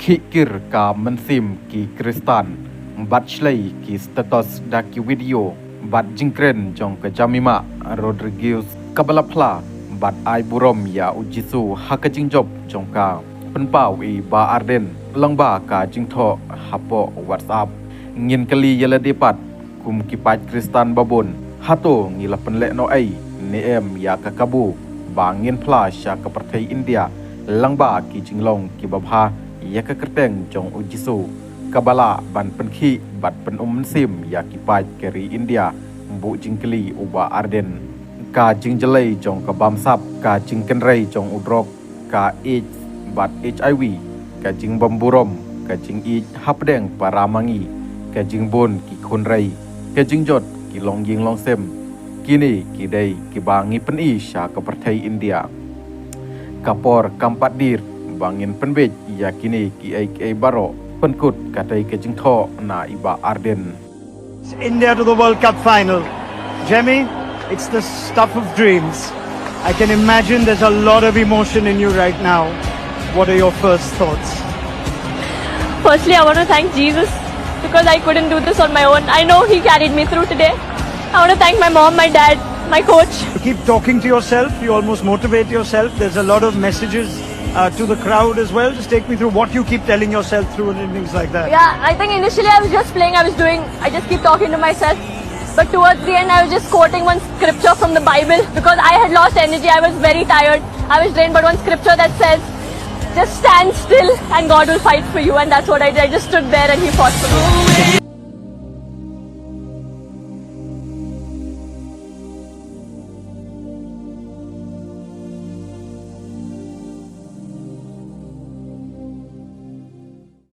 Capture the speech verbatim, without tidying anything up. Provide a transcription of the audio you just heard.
Khih kir ka mynsiem ki Khristan bad shlei ki status da ki video bad jingkren jong ka Jemima Rodriguez kaba la phla bad ai burom ïa u Jisu ha ka jingjop jong ka. Pynpaw i Bah Ardent lyngba ka jingthoh hapoh WhatsApp. Ngin kylli ïa lade pat kum ki paid Khristan babun, hato ngi la pynleh noh ei ne em ïa ka kabu ba ngin phla sha ka pyrthei India lyngba ki jinglong kiba bha ïa ka kyrteng jong u Jisu, kaba lah ban pynkhih bad pynum mynsiem ïa ki paid ka ri India? Buh jingkylli u Bah Ardent. Ka jingjlei jong ka bamsap, ka jingkynrei jong u drok, ka AIDS bad HIV, ka jingbymburom, ka jingïeit hapdeng para mangi, ka jingbun ki khun rei, ka jingjot ki longïing longsem, kine ki dei kiba ngi pyni sha ka pyrthei India. Ka por kam pat dier ba ngin pynbeit ïa kine kiei kiei baroh. Pynkut katei ka jingthoh na i Bah Ardent. India to the World Cup final. Jemmy, it's the stuff of dreams. I can imagine there's a lot of emotion in you right now. What are your first thoughts? Firstly, I want to thank Jesus because I couldn't do this on my own. I know He carried me through today. I want to thank my mom, my dad, my coach. You keep talking to yourself, you almost motivate yourself. There's a lot of messages uh, to the crowd as well. Just take me through what you keep telling yourself through and things like that. Yeah, I think initially I was just playing, I was doing, I just keep talking to myself. But towards the end, I was just quoting one scripture from the Bible because I had lost energy. I was very tired. I was drained. But one scripture that says, just stand still and God will fight for you. And that's what I did. I just stood there and He fought for me.